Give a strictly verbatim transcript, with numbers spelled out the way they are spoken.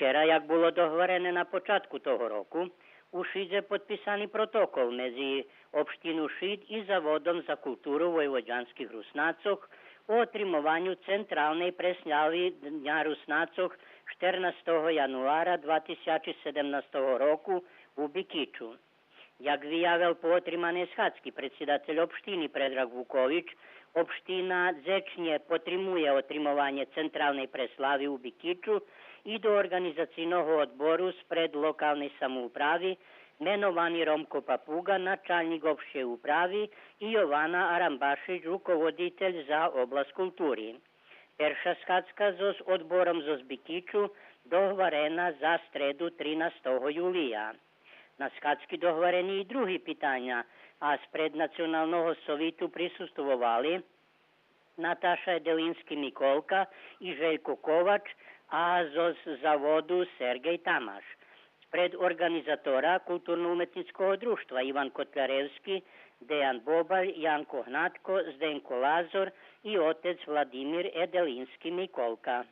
Вчера, як було догварене на початку того року, у Шидзе подписани протокол медзи општину Шид и Заводом за културу войводянских Руснацох о отримованю централней преслави Дня Руснацох штернастого януара два тисячи седемнастого року у Бикичу. Як виявел по отриманей схадзки предсидатель општини Предраг Вукович, општина дзечнє потримує отримованє централней преслави у Бикичу и до Орґанизацийного одбору спред локалней самоуправи меновани Ромко Папуґа, началнїк општей управи, и Йована Арамбашич, руководитель за обласц култури. Перша схадзка зоз одбором зоз Бикичу догварена за стреду, тринастого юлия. На схадзки догварени и други питаня, а спред Националного совиту присуствовали Наташа Еделински-Миколка и Желько Ковач, а зоз Заводу Сергей Тамаш. Спред орґанизатора Културно-уметнїцкого дружтва Иван Котляревски, Деян Бобаль, Янко Гнатко, Зденко Лазор и отец Владимир Еделински-Миколка.